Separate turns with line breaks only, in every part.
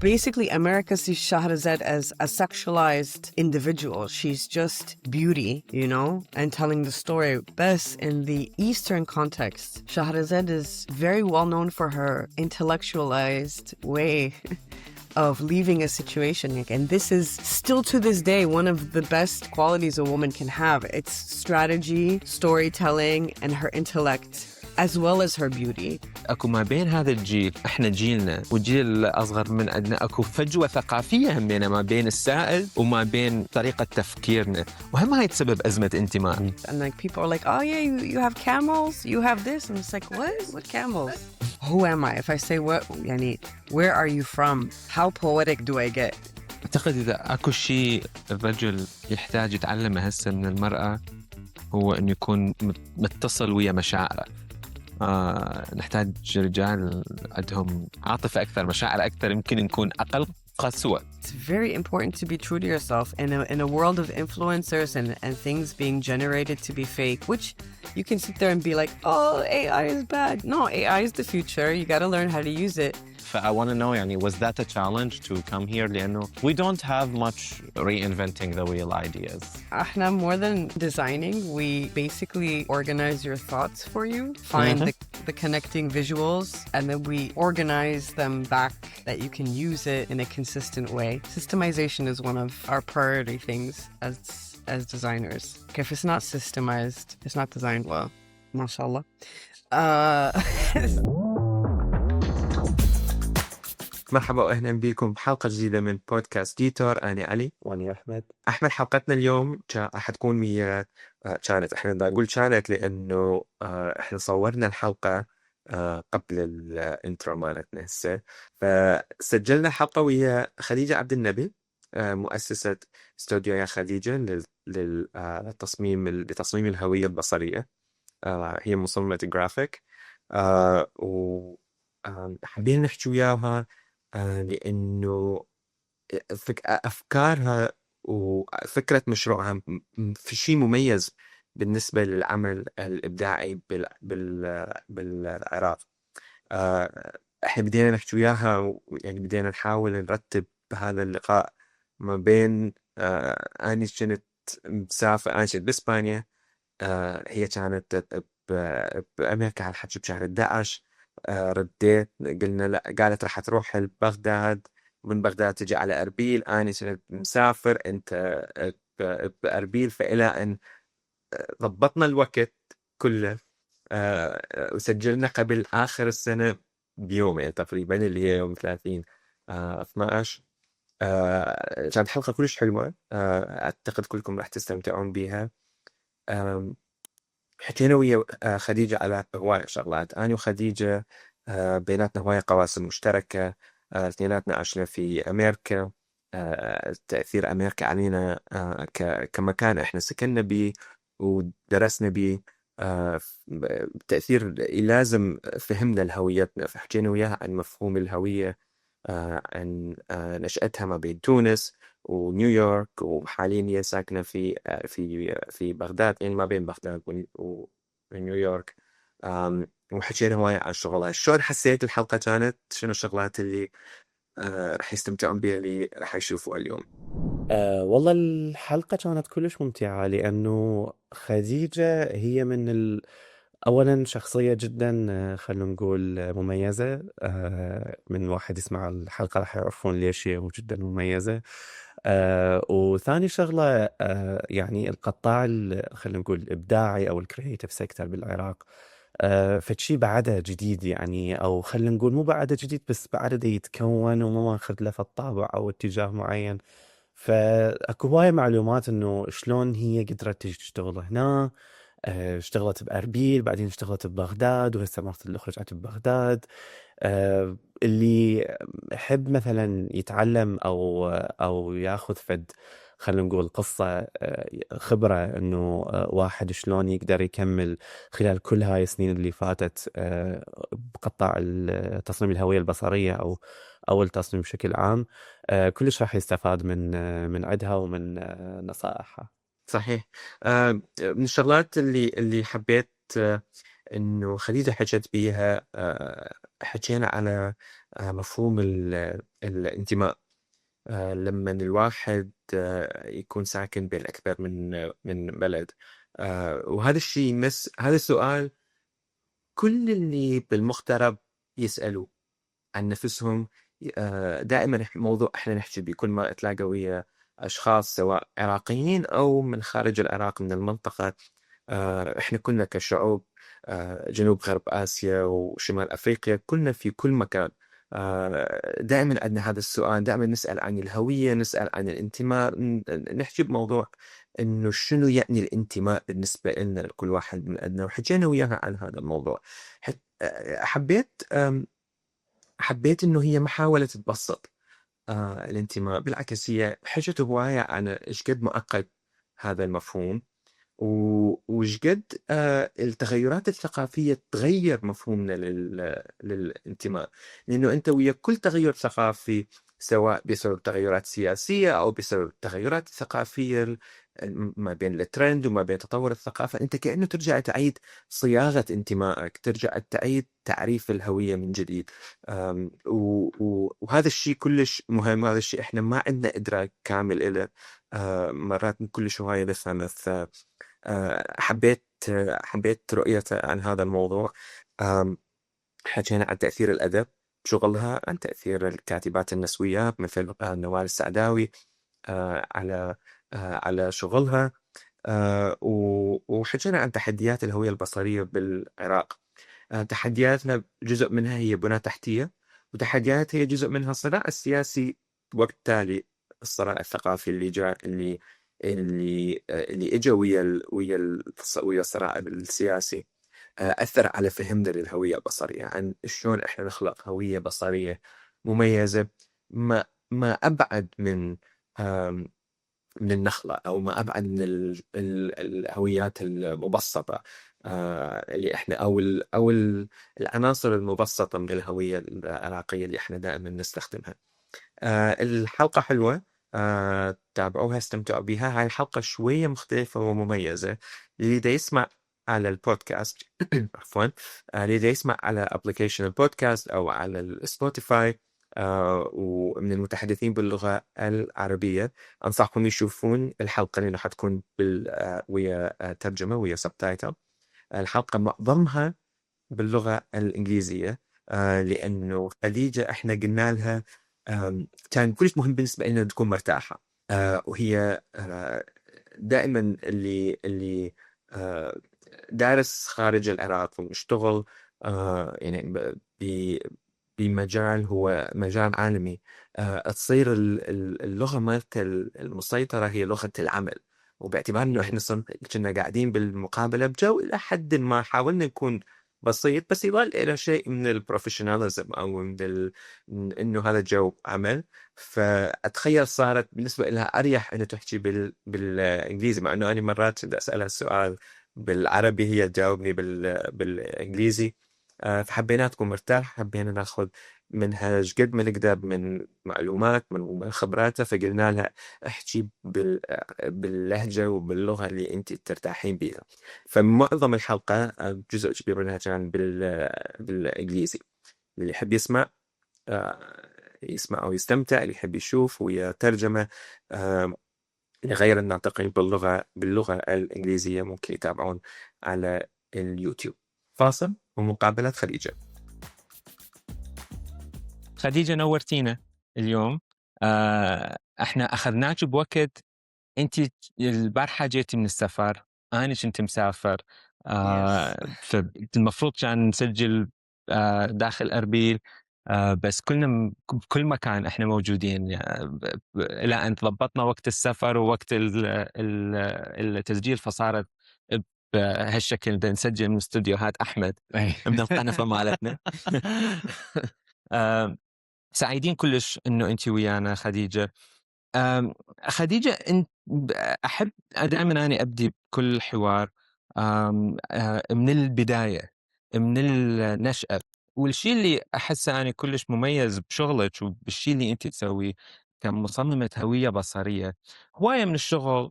Basically, America sees Shahrazad as a sexualized individual. She's just beauty, you know, and telling the story. Best in the Eastern context, Shahrazad is very well known for her intellectualized way of leaving a situation. And this is still to this day one of the best qualities a woman can have. It's strategy, storytelling, and her intellect, as well as her beauty.
أكو ما بين هذا الجيل، إحنا جيلنا والجيل الأصغر من عندنا، أكو فجوة ثقافية همينة ما بين السائل وما بين طريقة تفكيرنا، وهم هاي تسبب أزمة انتماء.
And like people are like, oh yeah, you have camels, you have this, and it's like, what camels? Who am I? If I say what, يعني, where are you from? How poetic do I get?
أعتقد إذا أكو شيء الرجل يحتاج يتعلمه هسه من المرأة هو أن يكون متصل ويا مشاعره. نحتاج رجال عندهم عاطفة أكثر، مشاعر أكثر، يمكن نكون أقل قسوة.
It's very important to be true to yourself in a world of influencers and things being generated to be fake, which you can sit there and be like, oh, AI is bad. No, AI is the future. You got to learn how to use it.
I want to know, was that a challenge to come here? لأنه we don't have much reinventing the wheel ideas.
احنا more than designing, we basically organize your thoughts for you, find the connecting visuals, and then we organize them back that you can use it in a consistent way. Systemization is one of our priority things as designers. If it's not systemized, it's not designed well. MashaAllah.
مرحبا وأهلا بكم بحلقة جديدة من بودكاست ديتور. أنا علي
وأنا أحمد.
حلقتنا اليوم حتكون ويا كانت، احنا نقول كانت لأنه احنا صورنا الحلقة قبل الانترو مالتنا هسه، فسجلنا حلقة ويا خديجة عبد النبي، مؤسسة استوديو يا خديجة لتصميم الهوية البصرية. هي مصممة جرافيك، وحابين نحكي وياها لأنه أفكارها وفكرة مشروعها في شيء مميز بالنسبة للعمل الإبداعي بالعراق. احنا بدينا نحكي وياها، يعني بدينا نحاول نرتب هذا اللقاء ما بين أنا كنت مسافر، أنا كنت بإسبانيا، هي كانت بأمريكا على الحكي بشهر 11. رديت قلنا لا، قالت راح تروح لبغداد، من بغداد تجي على أربيل، أنا كنت مسافر، أنت بأربيل، فإلى أن ضبطنا الوقت كله وسجلنا قبل آخر السنة بيومين تقريبا، اللي هي يوم 30/12. كانت حلقة كلش حلوة، أعتقد كلكم راح تستمتعون بها. حكينا ويا خديجة على هواية شغلات. أنا وخديجة بيناتنا هواية قواسم مشتركة، اثنيناتنا عشنا في أمريكا، تأثير أمريكا علينا كمكان إحنا سكننا بيه ودرسنا بيه، تأثير لازم فهمنا لهويتنا. فحكينا وياها عن مفهوم الهوية، عن نشأتها ما بين تونس ونيويورك، وحاليا هي ساكنة في بغداد، يعني ما بين بغداد ونيويورك. وحكينا هواية عن شغلها. شلون حسيت الحلقة كانت؟ شنو الشغلات اللي رح يستمتعون بها اللي رح يشوفوها اليوم؟
والله الحلقة كانت كلش ممتعة، لأنه خديجة هي من أولا شخصية جدا خلينا نقول مميزة. من واحد يسمع الحلقة رح يعرفون ليش هي جدا مميزة. وثاني شغلة، يعني القطاع خلينا نقول الإبداعي أو الكرياتيف سيكتور بالعراق فشي بعده جديد، يعني أو خلينا نقول مو بعده جديد، بس بعده يتكون وما ماخذ له الطابع أو اتجاه معين. فأكو هواية معلومات إنه شلون هي قدرت تشتغل هنا. اشتغلت بأربيل، بعدين اشتغلت ببغداد، وهسه مرت اللي رجعت ببغداد. اللي يحب مثلا يتعلم أو ياخذ فد خلينا نقول قصة، خبرة إنه واحد شلون يقدر يكمل خلال كل هاي السنين اللي فاتت بقطاع تصميم الهوية البصرية أو التصميم بشكل عام، كلش راح يستفاد من عندها ومن نصائحها.
صحيح. من الشغلات اللي حبيت إنه خديجة حكت بيها حكينا على مفهوم الانتماء. لما الواحد يكون ساكن بين أكثر من بلد، وهذا الشيء يمس هذا السؤال كل اللي بالمغترب يسألوه عن نفسهم. دائما موضوع احنا نحكي بيه كل ما اتلاقى ويا اشخاص سواء عراقيين او من خارج العراق من المنطقة. احنا كلنا كشعوب جنوب غرب اسيا وشمال افريقيا كلنا في كل مكان. دائما عندنا هذا السؤال، دائما نسأل عن الهوية، نسأل عن الانتماء، نحكي بموضوع انه شنو يعني الانتماء بالنسبة لنا لكل واحد من عندنا، وحكينا وياها عن هذا الموضوع. حبيت انه هي ما حاولت تبسط الانتماء، بالعكس هي حكت هواية عن ايش قد معقد هذا المفهوم، وش قد التغيرات الثقافية تغير مفهومنا للانتماء. لأنه أنت ويا كل تغير ثقافي، سواء بسبب تغيرات سياسية أو بسبب التغيرات الثقافية ما بين الترند وما بين تطور الثقافة، أنت كأنه ترجع تعيد صياغة انتمائك، ترجع تعيد تعريف الهوية من جديد. وهذا الشيء كلش مهم، هذا الشيء إحنا ما عندنا إدراك كامل له. مرات كلش هواية نفهم. حبيت رؤيته عن هذا الموضوع. حكينا عن تأثير الأدب بشغلها، عن تأثير الكاتبات النسويات مثل نوال السعداوي على شغلها. وحكينا عن تحديات الهوية البصرية بالعراق. تحدياتنا جزء منها هي بنى تحتية، وتحديات هي جزء منها الصراع السياسي، وبالتالي الصراع الثقافي اللي جاء اللي اجى ويا الصراع السياسي. اثر على فهمنا للهويه البصريه، عن شلون احنا نخلق هويه بصريه مميزه، ما ابعد من النخله، او ما ابعد من الهويات المبسطه اللي احنا او العناصر المبسطه من الهويه العراقيه اللي احنا دائما نستخدمها. الحلقة حلوة، تابعوها استمتعوا بها. هاي الحلقة شوية مختلفة ومميزة. اللي دا يسمع على البودكاست عفوا، اللي دا يسمع على ابليكيشن البودكاست او على السبوتيفاي ومن المتحدثين باللغة العربية، أنصحكم يشوفون الحلقة اللي راح تكون ويا ترجمة ويا سبتايتل. الحلقة معظمها باللغة الإنجليزية، لأنه خديجة إحنا قلنا لها كان كلش مهم بالنسبة لنا تكون مرتاحة. وهي دائما اللي دارس خارج العراق ومشتغل يعني بمجال هو مجال عالمي، تصير اللغة مالته المسيطرة هي لغة العمل. وباعتبار انه احنا كنا قاعدين بالمقابلة بجو الى حد ما حاولنا نكون بسيط، بس يظل إلى شيء من البروفيشناليزم أو من إنه هذا جو عمل. فأتخيل صارت بالنسبة لها أريح إنه تحكي بالإنجليزي، مع إنه أنا مرات بدي أسألها السؤال بالعربي هي تجاوبني بالإنجليزي. فحبينا تكون مرتاح، حبينا ناخذ منها قد ما نقدر من معلومات من خبراتها، فقلنا لها احكي باللهجة وباللغة اللي أنت ترتاحين بها. فمعظم الحلقة جزء كبير منها كان بالإنجليزي. اللي يحب يسمع يسمع أو يستمتع، اللي يحب يشوف ويا ترجمة لغير الناطقين باللغة الإنجليزية ممكن يتابعون على اليوتيوب. فاصل ومقابلة خديجة.
خديجة نورتينا اليوم. احنا أخذناك بوقت انت البارحة جيتي من السفر، انا كنت مسافر. فالمفروض كان نسجل داخل أربيل، بس كلنا بكل مكان احنا موجودين الى ان ضبطنا وقت السفر ووقت التسجيل، فصارت بهالشكل نسجل من استوديوهات احمد من القنفة مالتنا. سعيدين كلش انه انت ويانا خديجة. خديجة، انت احب دائما اني ابدي بكل حوار من البداية، من النشأة. والشيء اللي احسه اني كلش مميز بشغلك وبالشيء اللي انت تسويه كمصممة هوية بصرية، هواية من الشغل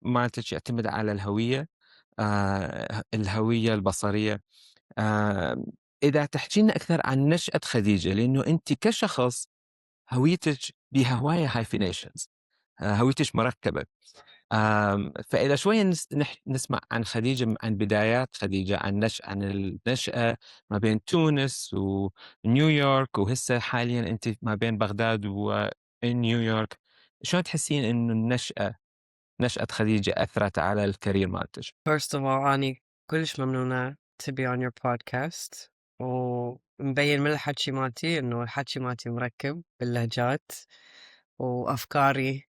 مالتك يعتمد على الهوية الهوية البصرية. إذا تحكي لنا أكثر عن نشأة خديجة، لأنه أنت كشخص هويتك بها هواية hyphenations، هويتك مركبة. فإذا شوية نسمع عن خديجة، عن بدايات خديجة، عن النشأة ما بين تونس ونيويورك، وهسه حاليا أنت ما بين بغداد ونيويورك. شلون تحسين إنه نشأة خديجة أثرت على الكارير مالتك؟
First of all, أني كلش ممنونة to be on your podcast، ومبين من الحكي مالتي إنه الحكي مالتي مركب باللهجات، وأفكاري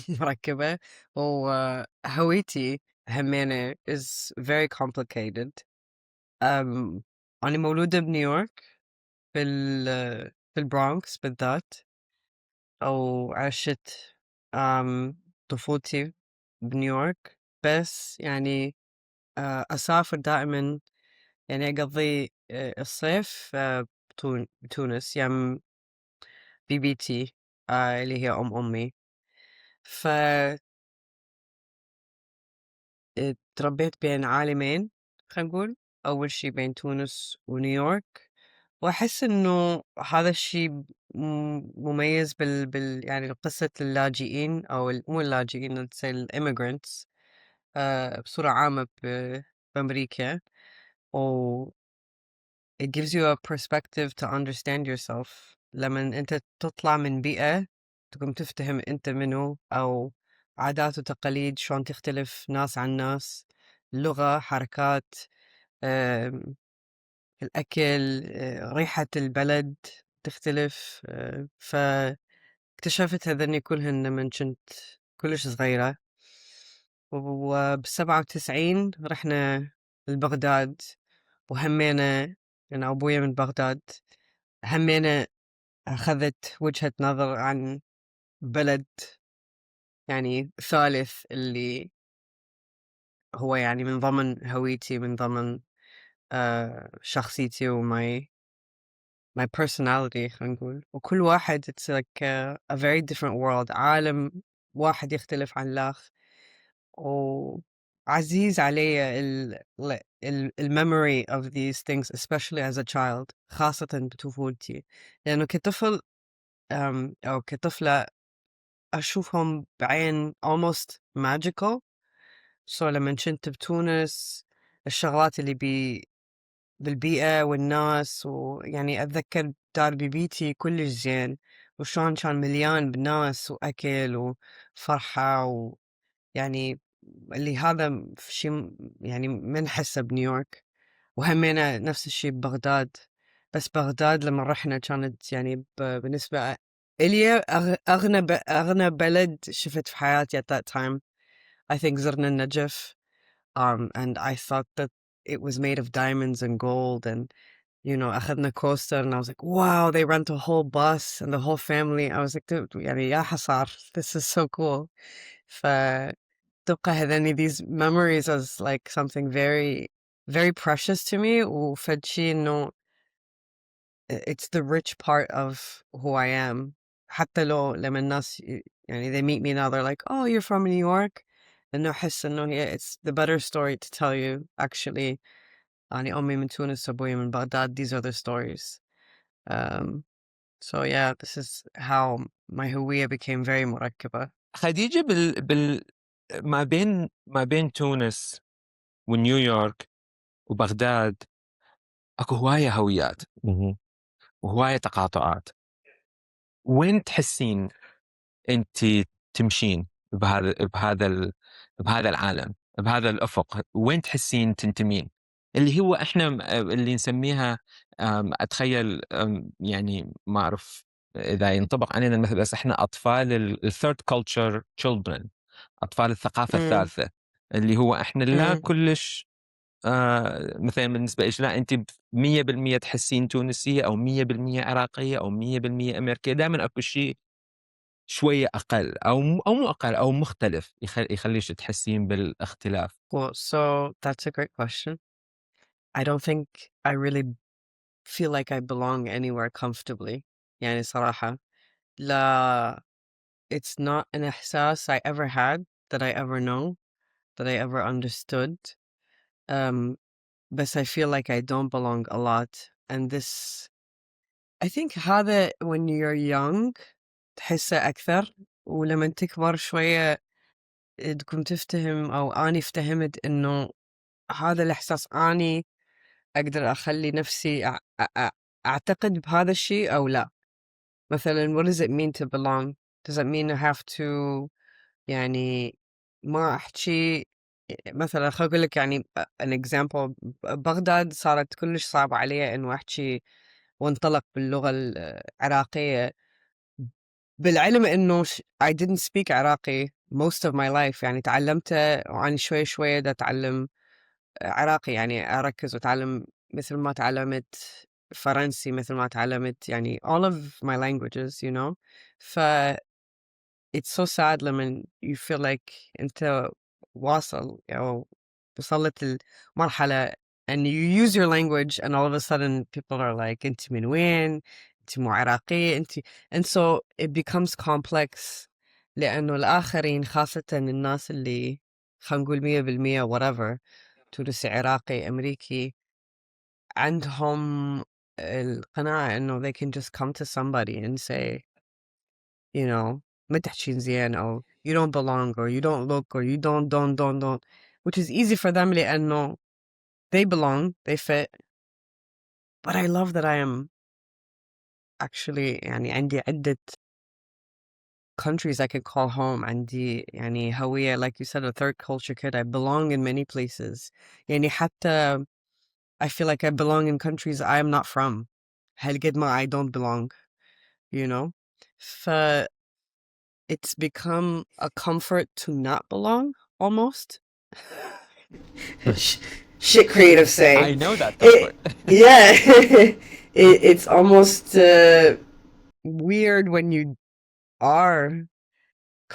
مركبة، وهويتي همينة is very complicated. أنا مولودة بنيويورك في البرونكس بالذات، أو عشت طفولتي بنيويورك، بس يعني أسافر دائما، يعني أقضي الصيف بتونس يم بيبيتي اللي هي أمي. فتربيت بين عالمين، خلينا نقول أول شي بين تونس ونيويورك، وأحس إنه هذا الشي مميز يعني قصة اللاجئين، أو مو اللاجئين، الimmigrants بصورة عامة بأمريكا. و it gives you a perspective to understand yourself لما أنت تطلع من بيئة تقوم تفتهم أنت منو، أو عادات وتقاليد شلون تختلف ناس عن ناس، اللغة، حركات، آم، الأكل، ريحة البلد تختلف. فاكتشفت هذني كلهن لما كنت كلش صغيرة. وب97 رحنا لبغداد، وهمينا، أنا أبويا من بغداد، همينا أخذت وجهة نظر عن بلد يعني ثالث، اللي هو يعني من ضمن هويتي، من ضمن شخصيتي my personality، خلينا نقول. وكل واحد it's like a very different world، عالم واحد يختلف عن الآخر. وعزيز علي ال memory of these things especially as a child، خاصة بطفولتي، لأنه كطفل أو كطفلة أشوفهم بعين almost magical. so لما كنت بتونس، الشغلات اللي بالبيئة والناس، ويعني أتذكر دار بيبيتي كلش زين، وشلون كان مليان بناس وأكل وفرحة، ويعني اللي هذا شيء يعني ما نحسه بنيويورك. وهمينا نفس الشيء ببغداد، بس بغداد لما رحنا كانت يعني بالنسبة إلي أغنى بلد شفت في حياتي at that time. I think زرنا النجف، and I thought that it was made of diamonds and gold, and أخذنا coaster, and I was like, wow, they rent a whole bus and the whole family. I was like, dude, يعني يا حصار, this is so cool. فتبقى هذني these memories as like something very very precious to me، وفد شي إنه it's the rich part of who I am. حتى لو لما الناس يعني they meet me now, they're like, oh, you're from New York. إنه أحس إنه it's the better story to tell you actually. يعني أمي من تونس، أبوي من بغداد. These are the stories. Um, so yeah, this is how my هوية became very مركبة.
خديجة ما بين تونس ونيويورك وبغداد اكو هواية هويات وهواية تقاطعات. وين تحسين انت تمشين بهذا العالم، بهذا الافق؟ وين تحسين تنتمين؟ اللي هو احنا اللي نسميها اتخيل يعني ما اعرف اذا ينطبق علينا المثل، بس احنا اطفال الثيرد كلتشر children، اطفال الثقافة الثالثة، اللي هو احنا لا كلش مثلا بالنسبة إيش، لا أنت 100% تحسين تونسية أو 100% عراقية أو 100% أمريكية. دائما أكو شيء شوية أقل أو مو أقل أو مختلف يخليش تحسين بالاختلاف.
Well, so that's a great question. I don't think I really feel like I belong anywhere comfortably. يعني صراحة لا، it's not an إحساس I ever had, that I ever know, that I ever understood. بس I feel like I don't belong a lot. And this, I think هذا when you're young تحسه أكثر، ولما تكبر شوية تكون تفتهم، أو أني افتهمت إنه هذا الإحساس أني أقدر أخلي نفسي أعتقد بهذا الشيء أو لا. مثلا what does it mean to belong? Does it mean I have to يعني ما أحكي مثلا؟ خليني أقول لك يعني an example. بغداد صارت كلش صعب علي إنه أحكي وانطلق باللغة العراقية، بالعلم إنه I didn't speak عراقي most of my life. يعني تعلمته وأنا شوي شوي دا أتعلم عراقي، يعني أركز وأتعلم مثل ما تعلمت فرنسي، مثل ما تعلمت يعني all of my languages, you know. ف it's so sad لما you feel like أنت واصل أو وصلت المرحلة and you use your language and all of a sudden people are like أنت من وين؟ أنت مو عراقية أنت. and so it becomes complex لأنه الآخرين خاصة الناس اللي خلينا نقول 100% whatever تونسي عراقي أمريكي عندهم القناعة إنه they can just come to somebody and say, you know, ما تحكين زين أو you don't belong or you don't look or you don't, which is easy for them لأنه they belong, they fit. But I love that I am actually يعني عندي عدة countries I could call home. عندي يعني هوية, like you said, a third culture kid. I belong in many places. يعني حتى I feel like I belong in countries I am not from. هالقد ما I don't belong, you know? It's become a comfort to not belong, almost. Shit creative say.
I know that comfort.
Yeah. It's almost weird when you are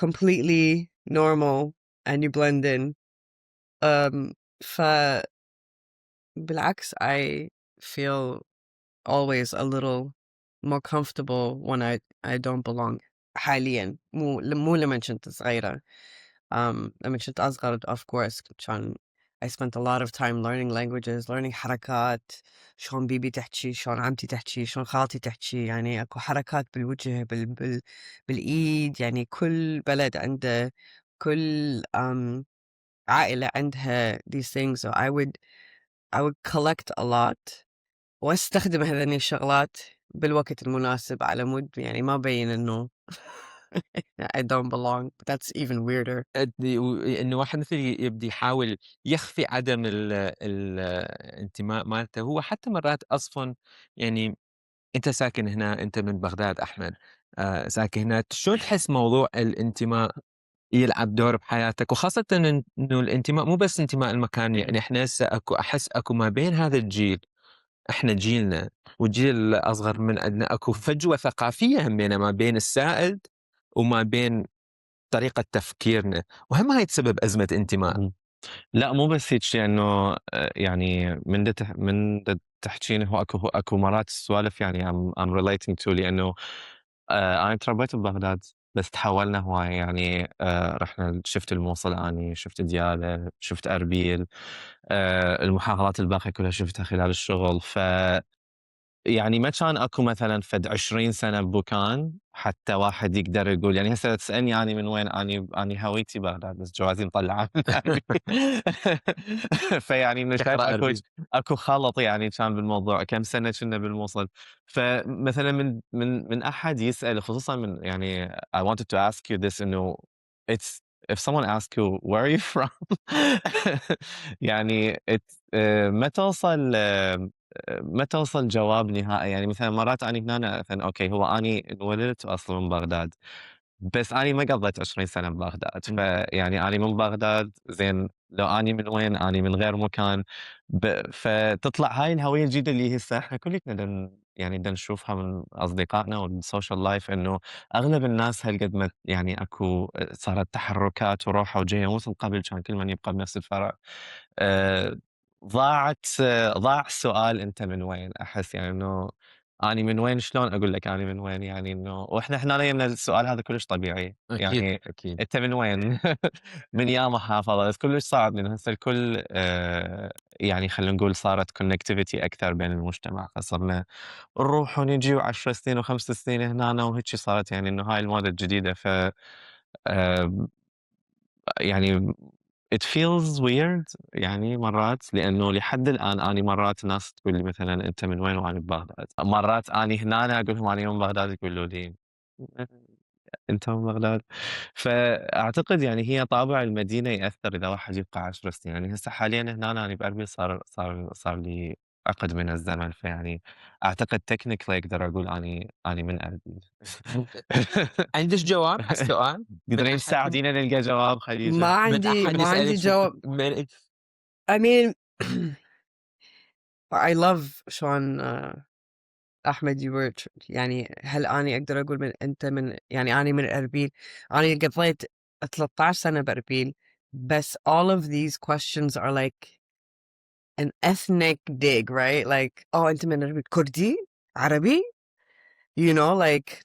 completely normal and you blend in. بالعكس, I feel always a little more comfortable when I don't belong. حاليا مو لما كنت صغيرة. لما كنت أصغر of course كان I spent a lot of time learning languages, learning حركات، شلون بيبي تحكي، شلون عمتي تحكي، شلون خالتي تحكي. يعني أكو حركات بالوجه بالإيد. يعني كل بلد عنده، كل عائلة عندها these things. So I would collect a lot واستخدم هذني الشغلات بالوقت المناسب على مود يعني ما بين انه I don't belong. That's even weirder.
انه واحد مثل يبدي يحاول يخفي عدم الانتماء مالته. هو حتى مرات اصلا يعني انت ساكن هنا، انت من بغداد احمد، ساكن هنا، شلون تحس موضوع الانتماء يلعب دور بحياتك؟ وخاصة انه الانتماء مو بس انتماء المكان. يعني احنا هسه احس اكو ما بين هذا الجيل، احنا جيلنا والجيل الاصغر من عندنا، اكو فجوة ثقافية همينة ما بين السائد وما بين طريقة تفكيرنا، وهم هاي تسبب أزمة انتماء.
لا مو بس هيك شيء انه يعني من تحكين هو اكو مرات السوالف يعني I'm relating to لانه انا تربيت ببغداد بس تحولنا هواي. يعني رحنا شفت الموصل، اني شفت ديالى، شفت اربيل، المحافظات الباقيه كلها شفتها خلال الشغل. ف يعني ما كان اكو مثلا فد 20 سنه ببوكان حتى واحد يقدر يقول. يعني هسه تسالني اني من وين، اني هويتي بغداد بس جوازي مطلعه من فيعني من شايف اكو خلط يعني كان بالموضوع. كم سنه كنا بالموصل. فمثلا من احد يسال، خصوصا من يعني I wanted to ask you this انه it's if someone asks you where are you from يعني ما توصل جواب نهائي. يعني مثلا مرات اني هنا مثلا اوكي هو اني انولدت اصلا من بغداد بس اني ما قضيت 20 سنه ببغداد. فيعني اني من بغداد زين، لو اني من وين، اني من غير مكان. فتطلع هاي الهويه الجديده اللي هسه احنا كلنا يعني نشوفها من اصدقائنا والسوشيال لايف، انه اغلب الناس هالقد ما يعني اكو صارت تحركات وروحه وجايه، مو مثل قبل كان كل من يبقى بنفس الفرع. ضاع السؤال انت من وين. احس يعني انه
أني من وين شلون أقول لك أني من وين يعني إنه وإحنا هنا يمنا السؤال هذا كلش طبيعي
أكيد
يعني
أكيد
أنت من وين؟ من يا محافظة كلش صعب لأن هسه الكل يعني خلينا نقول صارت connectivity أكثر بين المجتمع فصرنا نروح ونجي و10 سنين و5 سنين هنا وهيك صارت يعني إنه هاي الموضة الجديدة ف يعني it feels weird يعني مرات لأنه لحد الآن أنا مرات ناس تقول لي مثلا أنت من وين وأنا ببغداد مرات أنا هنا أقول لهم أنا من بغداد يقولوا لي أنت من بغداد فأعتقد يعني هي طابع المدينة يأثر إذا واحد يبقى 10 سنين يعني هسه حاليا هنا أنا بأربيل صار لي عقد من الزمن فيعني أعتقد technically أقدر أقول أني من أربيل
عندك جواب على السؤال؟
تقدرين
أحد
تساعدينا نلقى جواب خديجة؟
ما عندي
أحد
ما عندي
يسألك
جواب. I mean I love شلون أحمد you were يعني هل أنا أقدر أقول أنت من يعني أنا من أربيل أنا قضيت 13 سنة بأربيل بس all of these questions are like an ethnic dig right like أنت من أربيل كردي عربي you know like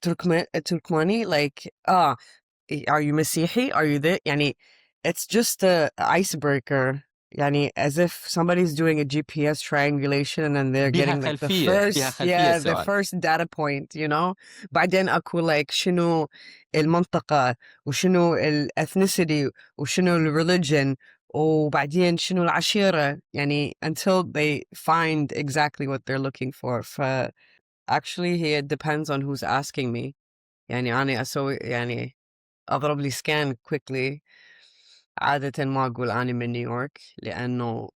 Turkmani like are you مسيحي are you there يعني it's just a icebreaker يعني as if somebody's doing a GPS triangulation and then they're
بيها
getting like the
خلفية بيها
first
خلفية
the
السؤال
first data point you know بعدين أكو like شنو المنطقة وشنو ethnicity وشنو religion وبعدين شنو العشيرة يعني until they find exactly what they're looking for actually it depends on who's asking me يعني أنا أسوي يعني أضرب لي سكان quickly عادة ما أقول أنا من نيويورك لأنه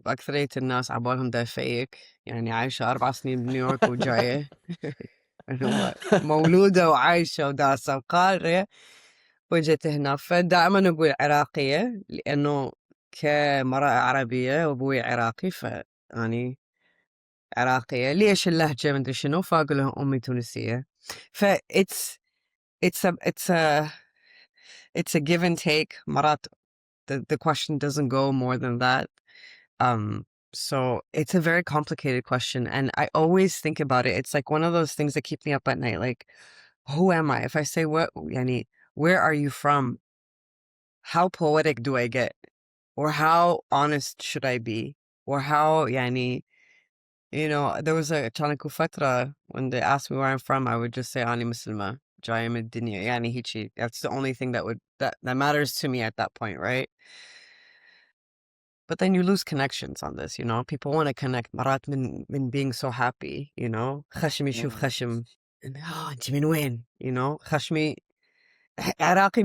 أكثرية الناس عبالهم دا فيك يعني عايشة 4 سنين بنيويورك وجاية هو مولودة وعايشة وداسة القاهرة وجيت هنا فدائما أقول عراقية لأنه كمرأة عربية وأبوي عراقي فأني عراقية ليش اللهجة مدري شنو فأقول لهم أمي تونسية ف it's a give and take مرات the question doesn't go more than that so it's a very complicated question and I always think about it it's like one of those things that keep me up at night like who am I if I say what yani where are you from how poetic do I get or how honest should I be or how yani you know there was a Chanaku Fatra when they asked me where I'm from I would just say Ani Muslima جاية من الدنيا يعني هيجي that's the only thing that matters to me at that point right but then you lose connections on this you know people want to connect مرات من being so happy you know خشم يشوف خشم أنت من وين you know خشمي عراقي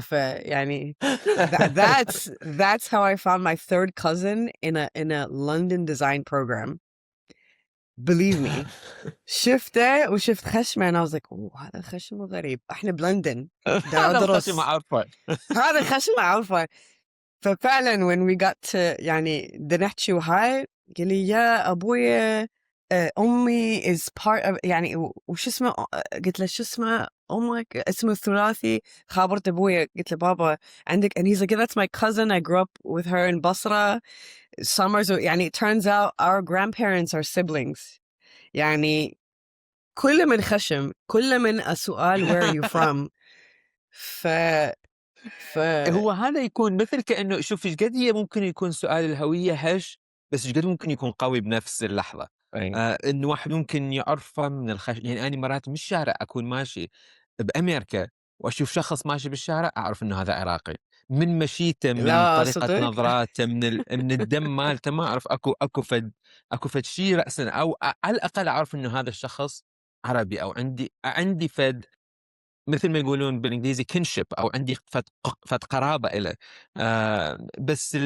100% يعني that's how I found my third cousin in a London design program believe me شفته وشفت خشمه and I was like هذا خشم غريب احنا بلندن
هذا الخشم عارفه
هذا خشم عارفه ففعلا when we got to يعني بدنا نحكي وهاي قال لي يا أبويا أمي is part of يعني وش اسمه قلت له شو اسمه أمك اسمه الثلاثي خابرت أبويا قلت له بابا عندك and he's like that's my cousin I grew up with her in Basra summers يعني it turns out our grandparents are siblings يعني كل من خشم كل من السؤال where are you from
هو هذا يكون مثل كأنه شوف ايش قد هي ممكن يكون سؤال الهوية هش بس ايش قد ممكن يكون قوي بنفس اللحظة انه واحد ممكن يعرفه من يعني انا مرات بالشارع اكون ماشي بأمريكا واشوف شخص ماشي بالشارع اعرف انه هذا عراقي من مشيته من
لا
طريقة
صدق
نظراته من الدم مالته ما اعرف اكو فد شيء رأسا او على الاقل اعرف انه هذا الشخص عربي او عندي فد مثل ما يقولون بالإنجليزي kinship أو عندي فد قرابة إله بس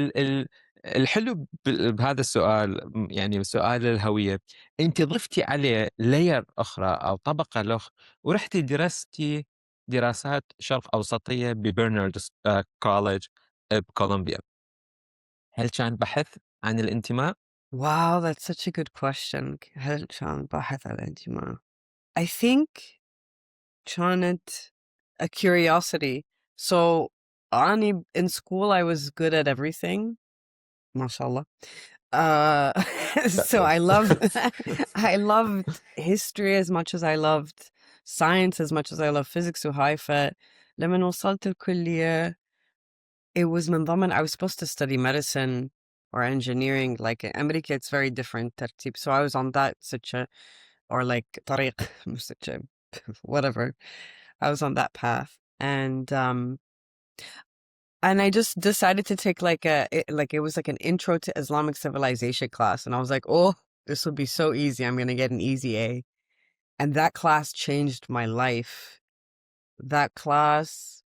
الحلو بهذا السؤال يعني سؤال الهوية أنت ضفتي عليه layer أخرى أو طبقة ورحتي درستي دراسات شرق أوسطية ببرنارد كوليج بكولومبيا هل كان بحث عن الانتماء؟
Wow, that's such a good question. هل كان باحث عن الانتماء؟ I think كانت a curiosity. So أني in school I was good at everything. ما شاء الله. Uh, so I love I loved history as much as I loved science, as much as I love physics وهاي. فلما وصلت الكلية it was من ضمن I was supposed to study medicine or engineering. Like in America it's very different ترتيب. So I was on that such a or like طريق such a whatever. I was on that path. And I just decided to take like it was like an intro to Islamic civilization class. And I was like, oh, this will be so easy. I'm going to get an easy A. And that class changed my life. That class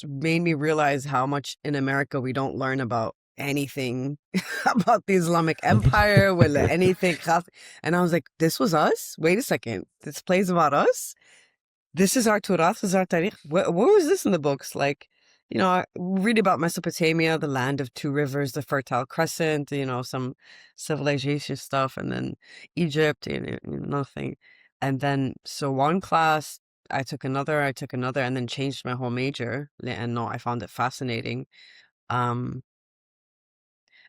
made me realize how much in America we don't learn about anything about the Islamic Empire or anything. And I was like, this was us? Wait a second. This play's about us? This is our Turath, this is our Tariq. Where was this in the books? Like, you know, I read about Mesopotamia, the land of two rivers, the Fertile Crescent, you know, some civilization stuff, and then Egypt, nothing. And then, so one class, I took another, and then changed my whole major. And no, I found it fascinating. And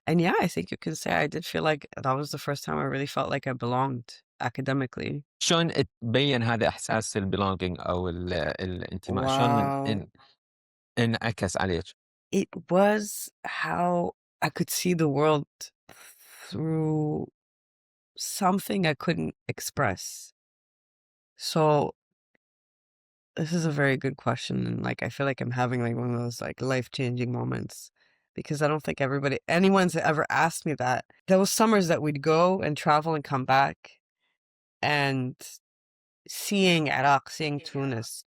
yeah, I think you can say I did feel like that was the first time I really felt like I belonged academically.
شلون تبين هذا إحساس البelonging أو الانتماء؟ شلون
Wow.
انعكس عليك؟
It was how I could see the world through something I couldn't express. So this is a very good question. And like, I feel like I'm having like one of those like life-changing moments because I don't think anyone's ever asked me that. There was summers that we'd go and travel and come back and seeing Iraq, seeing Tunis,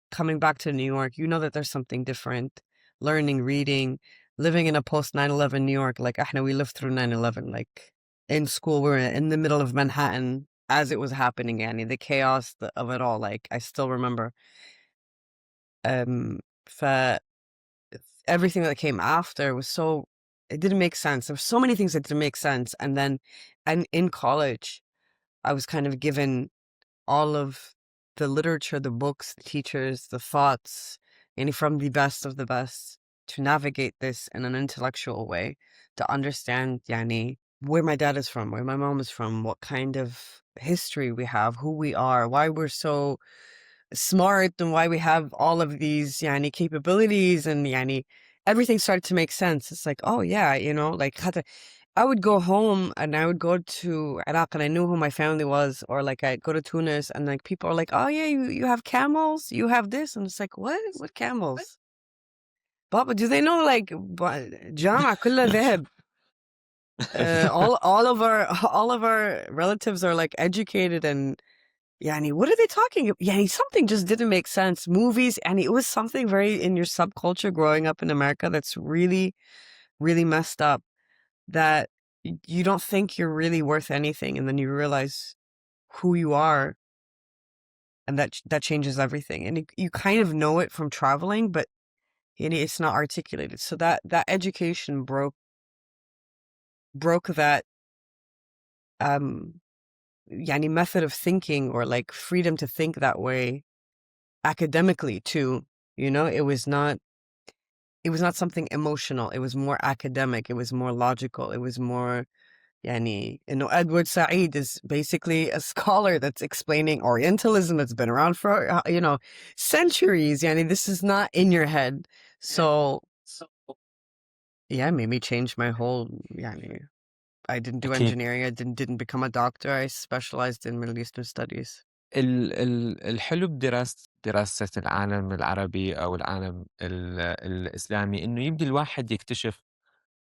coming back to New York, you know that there's something different. Learning, reading, living in a post 9/11 New York, like we lived through 9/11. Like in school, we were in the middle of Manhattan as it was happening, and the chaos of it all. Like I still remember. For everything that came after was so it didn't make sense. There were so many things that didn't make sense, and in college, I was kind of given all of the literature, the books, the teachers, the thoughts, and from the best of the best to navigate this in an intellectual way, to understand yani, where my dad is from, where my mom is from, what kind of history we have, who we are, why we're so smart, and why we have all of these yani, capabilities, and yani, everything started to make sense. It's like, oh yeah, you know, like I would go home and I would go to Iraq and I knew who my family was, or like I'd go to Tunis and like people are like, oh yeah, you have camels, you have this, and it's like, what camels? Baba, do they know like Jama kulla dhahab? All of our relatives are like educated, and yani, what are they talking about? Yani, something just didn't make sense. Movies, and it was something very in your subculture growing up in America that's really, really messed up. That you don't think you're really worth anything, and then you realize who you are, and that changes everything. And you kind of know it from traveling, but it's not articulated. So that education broke that yani method of thinking, or like freedom to think that way academically too. You know, it was not something emotional. It was more academic. It was more logical. It was more Yani, you know, Edward Said is basically a scholar that's explaining Orientalism that's been around for, centuries. Yani, this is not in your head. So, yeah, it made me change my whole, yani, I didn't do
أكيد.
engineering. I didn't become a doctor. I specialized in Middle Eastern studies.
الحلو دراسة العالم العربي أو العالم الإسلامي إنه يبدي الواحد يكتشف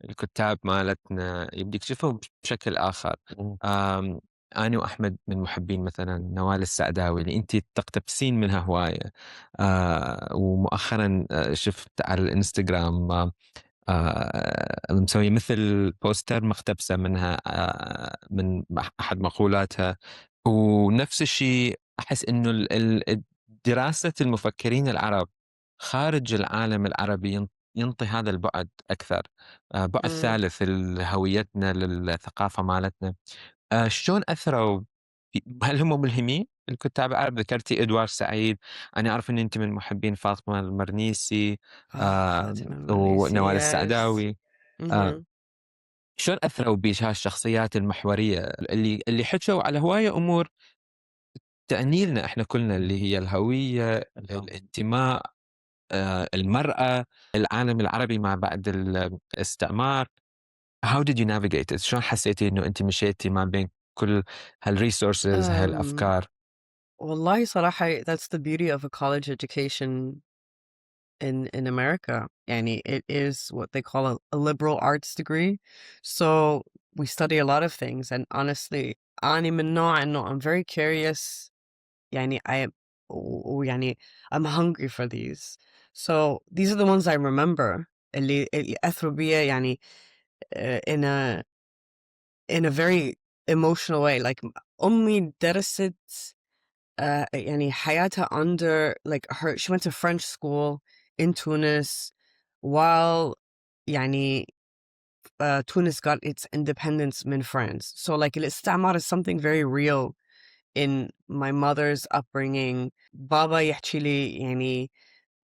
الكتاب مالتنا، يبدي يكتشفهم بشكل آخر. أنا وأحمد من محبين مثلا نوال السعداوي اللي أنت تقتبسين منها هواية. ومؤخرا شفت على الإنستغرام مسوي مثل بوستر مقتبسة منها من أحد مقولاتها. ونفس الشيء أحس إنه دراسة المفكرين العرب خارج العالم العربي ينطي هذا البعد أكثر، بعد ثالث لهويتنا للثقافة مالتنا. شلون أثروا هل هم ملهمين الكتاب العرب؟ ذكرتي إدوار سعيد، أنا أعرف إن أنت من محبين فاطمة المرنيسي
فاطمة المرنيسي,
ونوال
yes.
السعداوي. شلون أثروا بيش هالشخصيات المحورية اللي حكوا على هواية أمور تعني لنا إحنا كلنا، اللي هي الهوية، الانتماء، المرأة، العالم العربي ما بعد الاستعمار. How did you navigate it؟ شلون حسيتي إنه أنت مشيتي ما بين كل هالresources،
Um,
هالأفكار؟
والله صراحة that's the beauty of a college education in America. يعني it is what they call a liberal arts degree. So we study a lot of things, and honestly أنا من نوع إنه I'm very curious. يعني يعني I'm hungry for these. So these are the ones I remember اللي أثروا بيا يعني in a very emotional way. Like أمي درست يعني حياتها under like she went to French school in Tunis while يعني Tunis got its independence من France. So like الاستعمار is something very real in my mother's upbringing. بابا يحكي لي يعني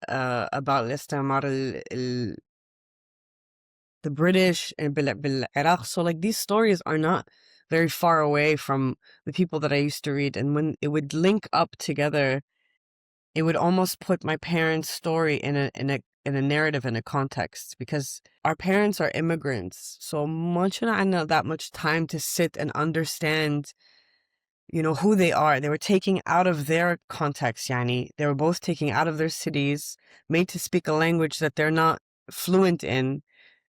about الاستعمار the British and بالعراق. So like these stories are not very far away from the people that I used to read, and when it would link up together, it would almost put my parents' story in a narrative, in a context, because our parents are immigrants. So much not that much time to sit and understand, you know, who they are. They were taking out of their context, yani. They were both taking out of their cities, made to speak a language that they're not fluent in,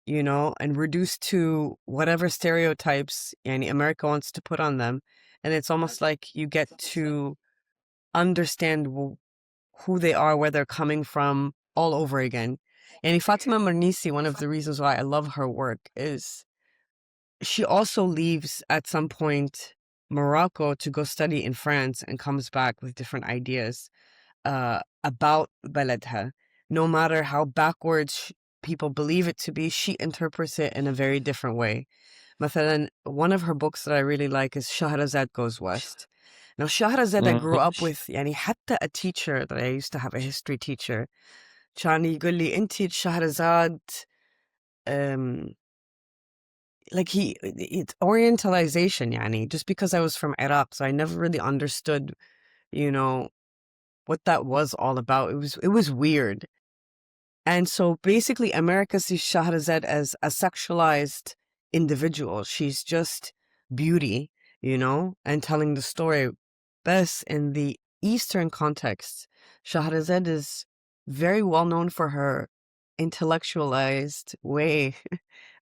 you know, and reduced to whatever stereotypes yani America wants to put on them. And it's almost like you get to understand who they are, where they're coming from all over again. And Fatima Mernissi, one of the reasons why I love her work is she also leaves at some point Morocco to go study in France and comes back with different ideas about Baladha. No matter how backwards people believe it to be, she interprets it in a very different way. مثلا, one of her books that I really like is Shahrazad Goes West. Now, Shahrazad I grew up with, يعني حتى a teacher that I used to have, a history teacher, كان يقول لي أنتِ Shahrazad, like it's Orientalization, يعني, just because I was from Iraq, so I never really understood, you know, what that was all about. It was weird. And so basically America sees Shahrazad as a sexualized individual. She's just beauty, you know, and telling the story. Best in the Eastern context, Shahrazad is very well known for her intellectualized way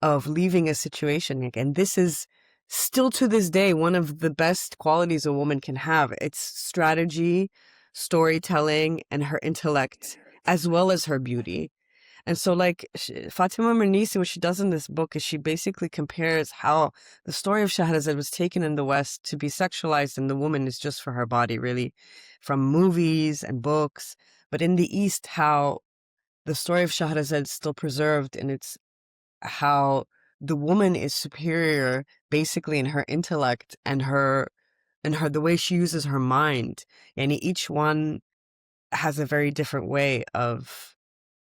of leaving a situation. And this is still to this day one of the best qualities a woman can have. It's strategy, storytelling, and her intellect, as well as her beauty. And so like Fatima Mernissi, what she does in this book is she basically compares how the story of Shahrazad was taken in the West to be sexualized, and the woman is just for her body, really, from movies and books. But in the East, how the story of Shahrazad is still preserved, and it's how the woman is superior basically in her intellect and the way she uses her mind. And each one has a very different way of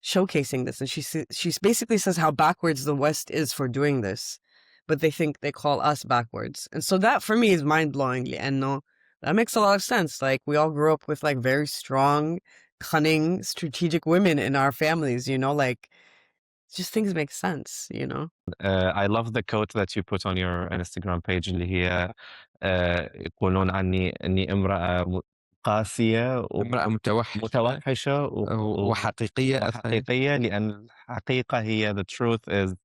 showcasing this. And she basically says how backwards the West is for doing this, but they think they call us backwards. And so that for me is mind-blowing. And no, that makes a lot of sense. Like we all grew up with like very strong, cunning, strategic women in our families, you know, like just things make sense, you know.
I love the quote that you put on your Instagram page اللي هي يقولون عني أني امرأة قاسية
امرأة متوحشة
متوحشة
وحقيقية
وحقيقية، لأن الحقيقة هي the truth is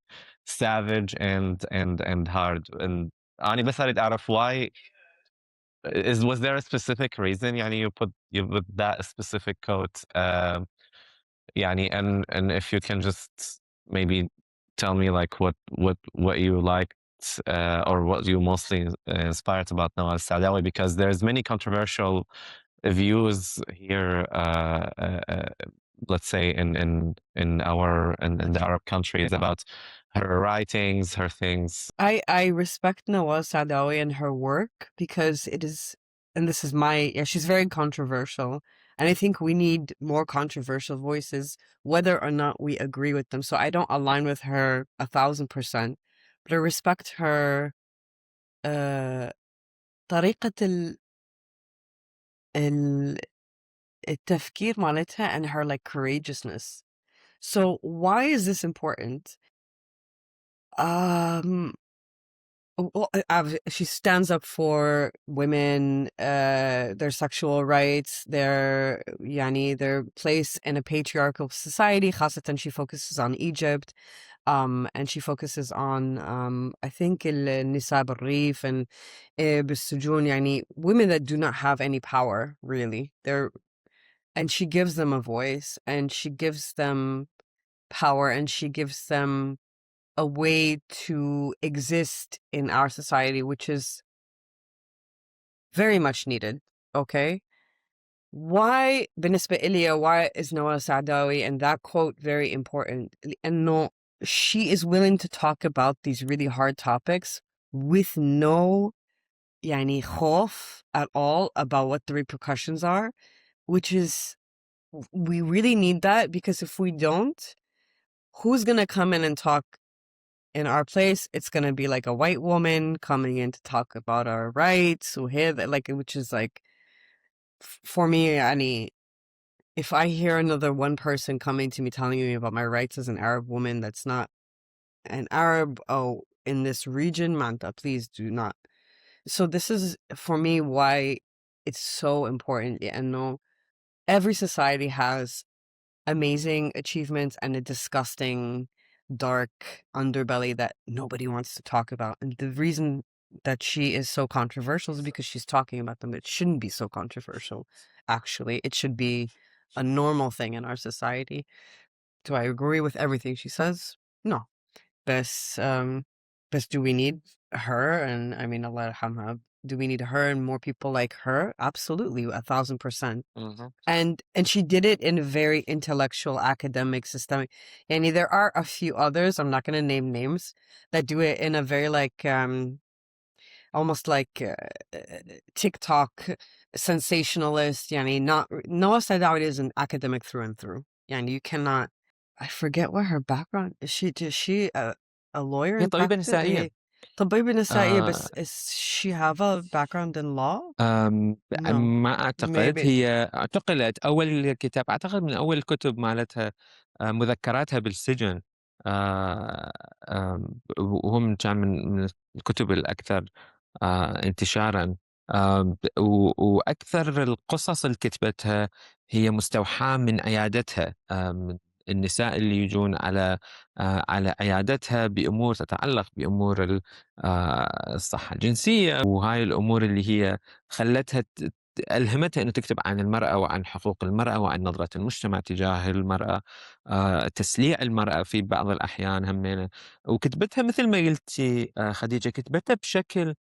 savage and hard. And أنا بس أريد أعرف why was there a specific reason يعني you put that specific quote يعني and if you can just maybe tell me like what you liked or what you mostly inspired about Nawal Saadawi, because there's many controversial views here let's say in the Arab countries about her writings, her things.
I respect Nawal Saadawi and her work because it is, and this is she's very controversial. And I think we need more controversial voices, whether or not we agree with them. So I don't align with her 1,000%, but I respect her طريقة التفكير مالتها and her like courageousness. So why is this important? Well, she stands up for women, their sexual rights, their place in a patriarchal society. خاصة she focuses on Egypt, and she focuses on I think النساء بالريف and بالسجون, women that do not have any power really. And she gives them a voice, and she gives them power, and she gives them a way to exist in our society, which is very much needed. Okay. Why بالنسبة إلي, why is Nawal Saadawi and that quote very important? لأنه she is willing to talk about these really hard topics with no خوف at all about what the repercussions are, which is, we really need that, because if we don't, who's going to come in and talk in our place? It's going to be like a white woman coming in to talk about our rights, which is like, for me, if I hear another one person coming to me telling me about my rights as an Arab woman that's not an Arab, in this region, Manta, please do not. So this is, for me, why it's so important. And no, every society has amazing achievements and a disgusting, dark underbelly that nobody wants to talk about. And the reason that she is so controversial is because she's talking about them. It shouldn't be so controversial, actually. It should be a normal thing in our society. Do I agree with everything she says? No. But do we need her? And Allah yarhamha. Do we need her and more people like her? Absolutely, 1,000%.
Mhm.
And she did it in a very intellectual, academic, systemic. And there are a few others, I'm not going to name names, that do it in a very almost like TikTok sensationalist. Not Noah Saadawi is an academic through and through. You cannot. I forget what her background is. She a lawyer
هي
in
طبيبة
practice?
نسائية.
طبيبة نسائية, but
آه
is she have a background in law? No,
ما أعتقد.
maybe.
هي اعتقلت أول كتاب، أعتقد من أول الكتب مالتها مذكراتها بالسجن. وهم كان من الكتب الأكثر انتشارا. وأكثر القصص اللي كتبتها هي مستوحاة من عيادتها، من النساء اللي يجون على عيادتها بأمور تتعلق بأمور الصحة الجنسية، وهاي الأمور اللي هي خلتها ألهمتها أنه تكتب عن المرأة وعن حقوق المرأة وعن نظرة المجتمع تجاه المرأة، تسليع المرأة في بعض الأحيان همينة. وكتبتها مثل ما قلتي خديجة، كتبتها بشكل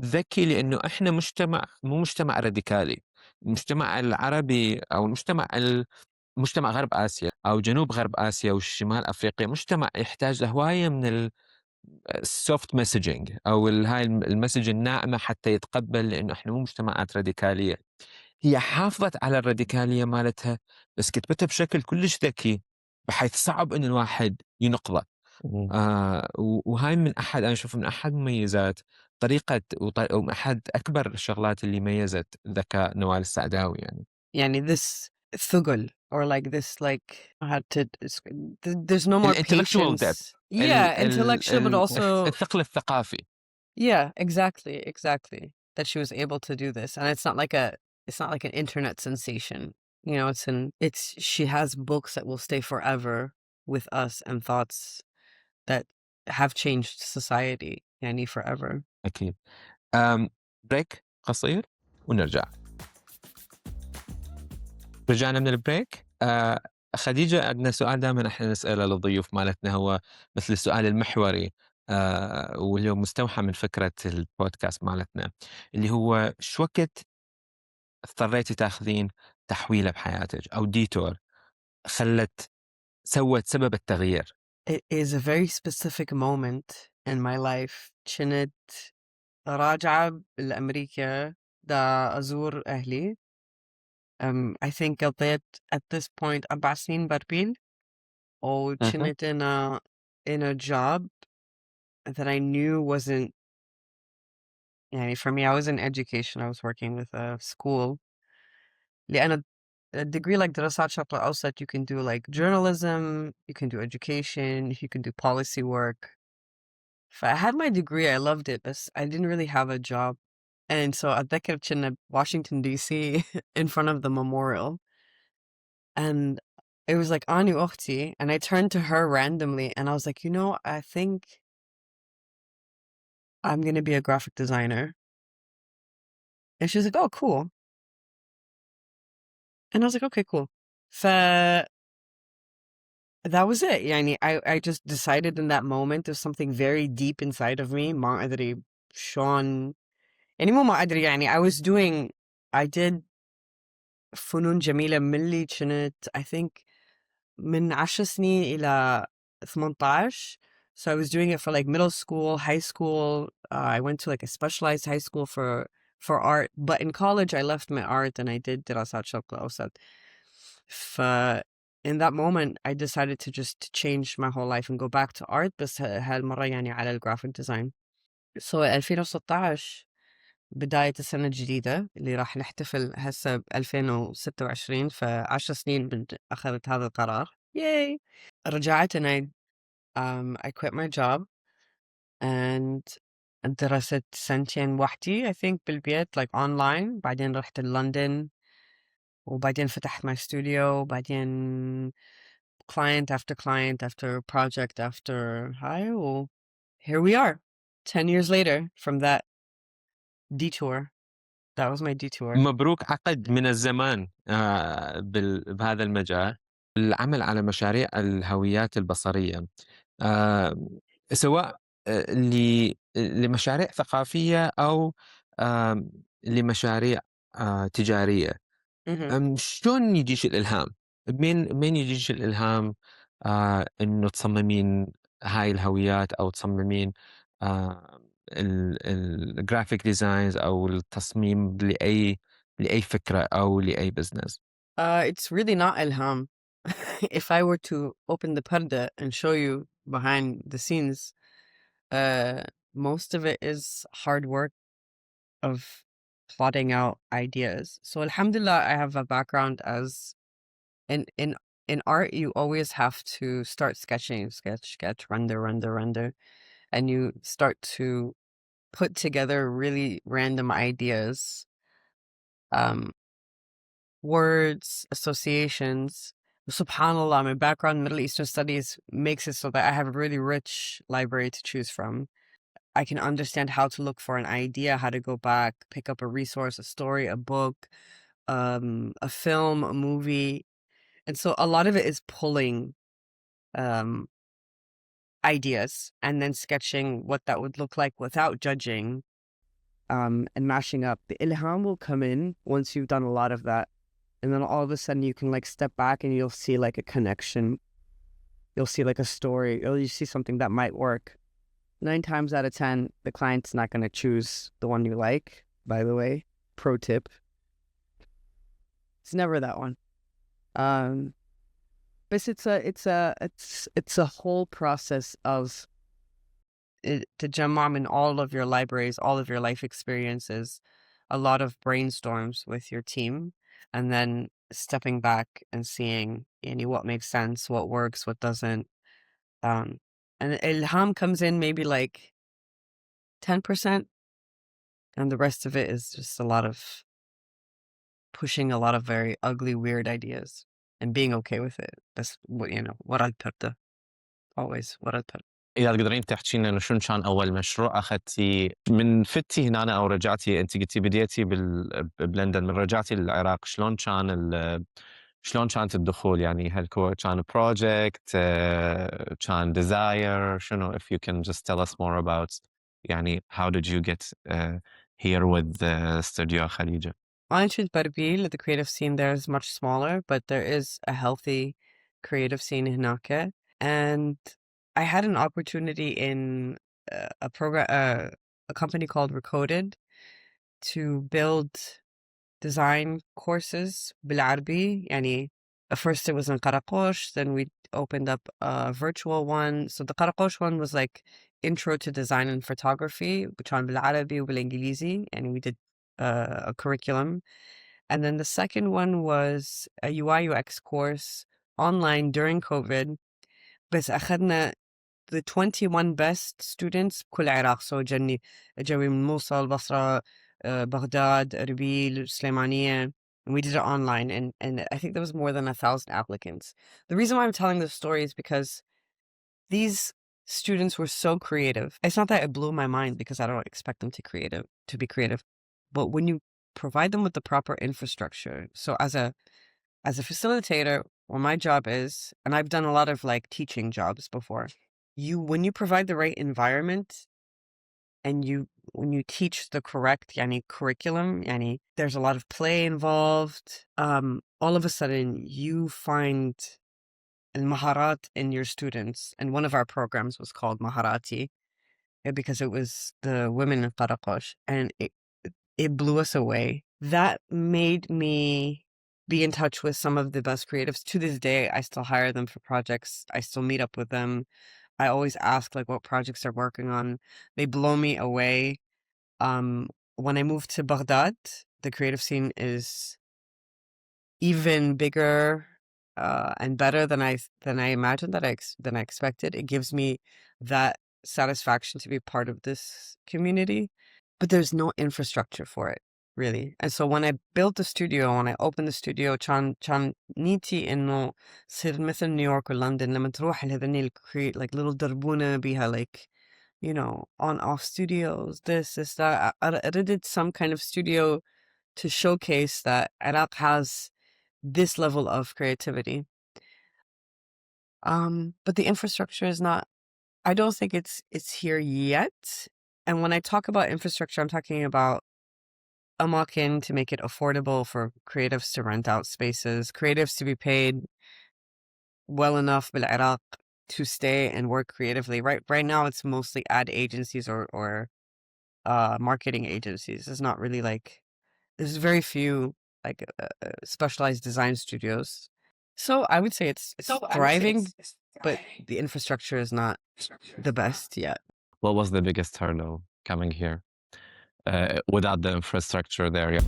ذكي، لأنه إحنا مو مجتمع راديكالي. المجتمع العربي أو مجتمع غرب آسيا أو جنوب غرب آسيا والشمال أفريقيا مجتمع يحتاج لهواية من السوفت مسجنج أو هاي المسج الناعمة حتى يتقبل، لأنه إحنا مو مجتمعات راديكالية. هي حافظت على الراديكالية مالتها، بس كتبتها بشكل كلش ذكي بحيث صعب إن الواحد ينقضه. وهاي أنا أشوف من أحد مميزات طريقة ومن أحد أكبر الشغلات اللي ميزت ذكاء نوال السعداوي.
This thugul, or this how to there's no more
intellectual depth.
patience. Yeah, intellectual, but also
الثقل الثقافي.
yeah, exactly. That she was able to do this, and it's not like an internet sensation. She has books that will stay forever with us, and thoughts that have changed society, forever.
أكيد. بريك قصير ونرجع. رجعنا من البريك. خديجة، عندنا سؤال دائما احنا نسأله للضيوف مالتنا، هو مثل السؤال المحوري واللي هو مستوحى من فكرة البودكاست مالتنا، اللي هو شو وقت اضطريتي تاخذين تحويلة بحياتك أو ديتور سوت سبب التغيير؟
It is a very specific moment in my life. كنت راجعة لأمريكا دا أزور أهلي. I think قضيت at this point 4 سنين بربيل. وكنت in a job that I knew wasn't, for me, I was in education. I was working with a school. لأن a degree like دراسات شرق الأوسط, you can do like journalism, you can do education, you can do policy work. If I had my degree, I loved it, but I didn't really have a job. And so أتذكر كنا Washington DC in front of the memorial, and it was like Ani Ukhti, and I turned to her randomly and I was like, I think I'm gonna be a graphic designer. And she was like, oh, cool. And I was like, okay, cool. That was it. I just decided in that moment there's something very deep inside of me. ما أدري شلون. مو ما أدري I did فنون جميلة من اللي كنت I think من 10 سنين إلى 18. So I was doing it for like middle school, high school. I went to like a specialized high school for art. But in college, I left my art and I did دراسات شرق الأوسط. In that moment, I decided to just change my whole life and go back to art, بس هالمرة على graphic design. So 2016 بداية السنة الجديدة اللي راح نحتفل هسه ب 2026. ف10 سنين أخذت هذا القرار. Yay! رجعت and I quit my job and درست سنتين وحدي I think بالبيت like online. بعدين رحت لندن وبعدين فتحت my studio وبعدين client after client after project after here we are 10 years later from that detour. That was my detour.
مبروك عقد من الزمان بهذا المجال، العمل على مشاريع الهويات البصرية، سواء لمشاريع ثقافية أو لمشاريع تجارية.
Mhm.
شلون يجيش الإلهام؟ من يجيش الإلهام إنه تصممين هاي الهويات أو تصممين الجرافيك ديزاينز أو التصميم لأي فكرة أو لأي بزنس؟
It's really not ilham. If I were to open the parda and show you behind the scenes, most of it is hard work of plotting out ideas. So alhamdulillah, I have a background as in art. You always have to start sketching, sketch, render, and you start to put together really random ideas, words, associations. Subhanallah, my background in Middle Eastern studies makes it so that I have a really rich library to choose from. I can understand how to look for an idea, how to go back, pick up a resource, a story, a book, a film, a movie. And so a lot of it is pulling ideas and then sketching what that would look like without judging, and mashing up. The ilham will come in once you've done a lot of that. And then all of a sudden you can like step back and you'll see like a connection. You'll see like a story, or you see something that might work. 9 times out of 10, the client's not going to choose the one you like, by the way. Pro tip. It's never that one. But it's a whole process of to jamam in all of your libraries, all of your life experiences, a lot of brainstorms with your team, and then stepping back and seeing what makes sense, what works, what doesn't. And ilham comes in maybe like 10%, and the rest of it is just a lot of pushing a lot of very ugly, weird ideas and being okay with it. That's what I'd put always what I'd put.
إذا تقدرين تحكي لنا شنو كان أول مشروع أخذتي من فتي هنا أو رجعتي؟ أنت قلتي بديتي بلندن، من رجعتي للعراق شلون كانت الدخول؟ يعني هل كان project كان desire شنو؟ if you can just tell us more about يعني how did you get here with Studio Khadija?
Honestly, Barbil, the creative scene there is much smaller, but there is a healthy creative scene in Naka. And I had an opportunity in a company called Recoded to build design courses بالعربي. يعني First it was in Karakosh, then we opened up a virtual one. So the Karakosh one was like intro to design and photography, كان بالعربي وبالإنجليزي, and we did a curriculum. And then the second one was a UI UX course online during COVID. بس أخذنا the 21 best students بكل العراق. So جوي من موصل، بصرة، بغداد، أربيل، سليمانية. And we did it online, and I think there was more than 1,000 applicants. The reason why I'm telling this story is because these students were so creative. It's not that it blew my mind, because I don't expect them to be creative. But when you provide them with the proper infrastructure, so as a facilitator, what my job is, and I've done a lot of like teaching jobs before, when you provide the right environment and when you teach the correct curriculum, there's a lot of play involved, all of a sudden you find al-maharat in your students. And one of our programs was called Maharati, because it was the women in Karakosh, and it blew us away. That made me be in touch with some of the best creatives. To this day, I still hire them for projects. I still meet up with them. I always ask like what projects they're working on. They blow me away. When I moved to Baghdad, the creative scene is even bigger and better than I imagined, than I expected. It gives me that satisfaction to be part of this community, but there's no infrastructure for it, really. And so when I built the studio, when I opened the studio, كان نيتي إنه تصير مثل نيويورك or London لما تروح لهذني create like little دربونة بيها like, you know, on-off studios, this, that. I did some kind of studio to showcase that Iraq has this level of creativity. But the infrastructure is not, I don't think it's here yet. And when I talk about infrastructure, I'm talking about amakin to make it affordable for creatives to rent out spaces, creatives to be paid well enough bil Iraq to stay and work creatively. Right now it's mostly ad agencies or marketing agencies. It's not really like, there's very few like specialized design studios. So I would say it's thriving, but the infrastructure is not the best yet.
What was the biggest hurdle coming here without the infrastructure there?